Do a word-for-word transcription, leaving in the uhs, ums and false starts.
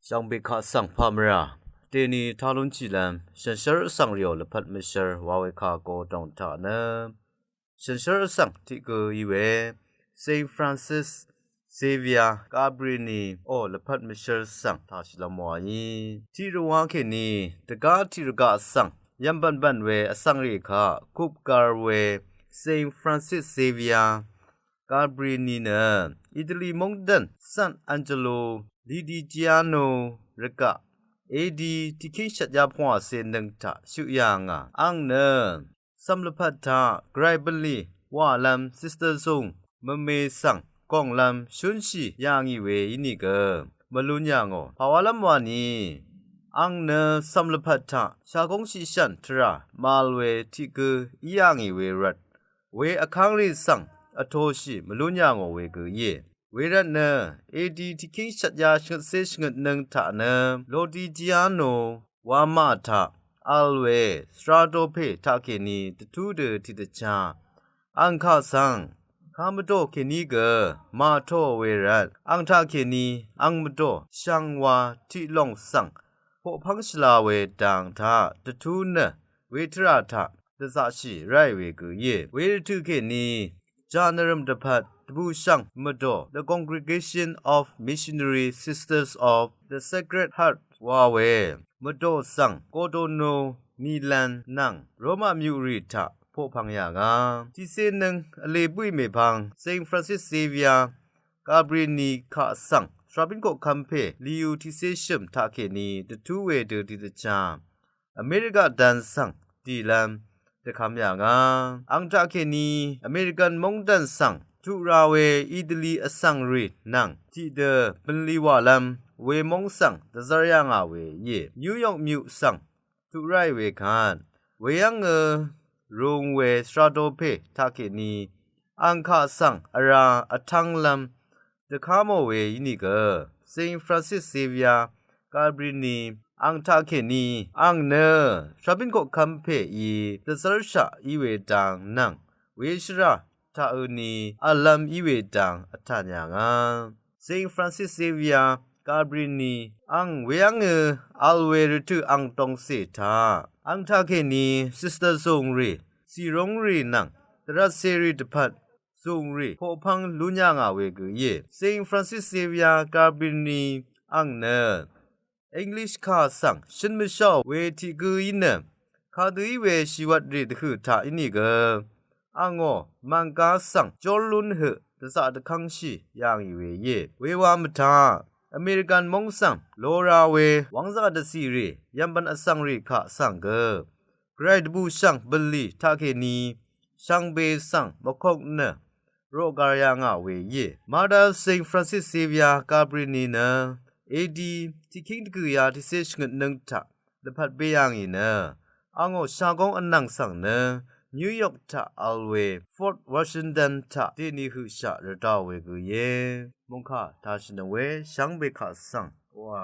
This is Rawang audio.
Shvngbe kaq svng pà mvrà dèni tá lún chìlv́m shànshér vsvng rìò lvpat mvshvr wa we kà go dòng taq nø shànshér vsvng tiq gø í we Saint Francis Xavier Cabrini ò lvpat mvshvr svng taqshìlv́m wàí tiq rvwá kèní dvgá tiq rvgaq svng yv̀mbv̀nbv̀n we vsvng rì kaq kupgar we Saint Francis Xavier Cabrini nø Italy móngdàn San Angelo Lentigiano rvgaq A D tiqkíng shvt yá pvngwàcé nøng taq shøq yà ngà. Àng nø cv̀m lvpat taq gvray bv̀nlì wàlv́m sister zùng mvme svng gònglv́m shúnshì yà ngì we ínìgø mvlún yà ngò. Pàwálv́m wàni àng nø cv̀m lvpat taq shagóng shiqshv̀n tvrà màvl we tiq gø í yà ngì we rvt we vkv́ngrì svng vtoshì mvlún yà ngò we gø íe. Wervt nø A D tiqkíng shvt yá shvngøtcé shvngøt nøng taq nø Lentigiano wamà taq vl we svra dopè taqkèní dvtú dø tiqdvchá àng kaq svng kà mvdò kèní gø màtó we rvt àng taqkèní àng mvdò shvngwa tiq lòng svng poqpv́ng shvla we dang taq dvtú nø we tvrà taq dvzaqshì ráì we gø íe. We rvtø̀ kèní jà nvrø̀m dvpvt dvbùshv̀ng mvdò The Congregation of Missionary Sisters of the Sacred Heart wa we mvdò svng Codogno, Milan nvng Roma myuqrì taq poqpv́ng yà ngà. Tiqcé nøng vlē bǿì mèpvng Saint Francis Xavier Cabrini kaq svng svrabín koqkv́m pè Leo tiqcé shø̀m taqkèní dvtú we dø tiqdvchá Amerika dvn svng dìlv́m dvkvm yà ngà. Àng taqkèní Amerikan móngdàn svng tuq ra we Italy vsvng rì nvng tiqdø bv̀nlì wàlv́m we móng svng dvzv́r yà ngà we íe. New York myuq svng tuq ráì we kvt we yv́ngø rung we svra dopè taqkèní àng kaq svng vrá vtv́nglv́m dvká mò we ínìgø Saint Francis Xavier Cabrini àng taqkèní àng nø svrabín koqkv́m pèí dvzv́rshaq í we dang nvng we shvrà taqøni v̀llv́m í we dang vtàn yà ngà. Saint Francis Xavier Cabrini àng we yv́ngø vl we rvtø̀ àng dòngcè taq àng taqkèní sister zùngrì cìróngrì nvng dvrvtcèrì dvpvt zùngrì poqpv́ng lún yà ngà we gø íe. Saint Francis Xavier Cabrini àng nø English kà svng shøn mvsháò we tiq gø í nø kadø í we shìwvtrì dvhø̀ taq ínìgø àngó mv̀nggá svng jórlún høq dvzaq dvkv́ngshì yà ngì we íe. Wewa mvtaq Amerikan móng svng lo ra we wv́ngzà dvcìrì yv̀mbv̀n vsvng rì kaq svng gø gvray dvbùshv̀ng bv̀nlì taqkèní shvngbe svng mvkok nø roqgar yà ngà we íe. Mother Saint Francis Xavier Cabrini nø A D tiqkíng dvgø̀yá tiqcé shvngøt nøng taq lvpat bē yà ngì nø àngó shagóng vnvng svng nø New York taq vl we Fort Washington taq dèni høqshaq rvdà we gø íe. Mòngkà tashìnøng we shvngbe kaq svng wa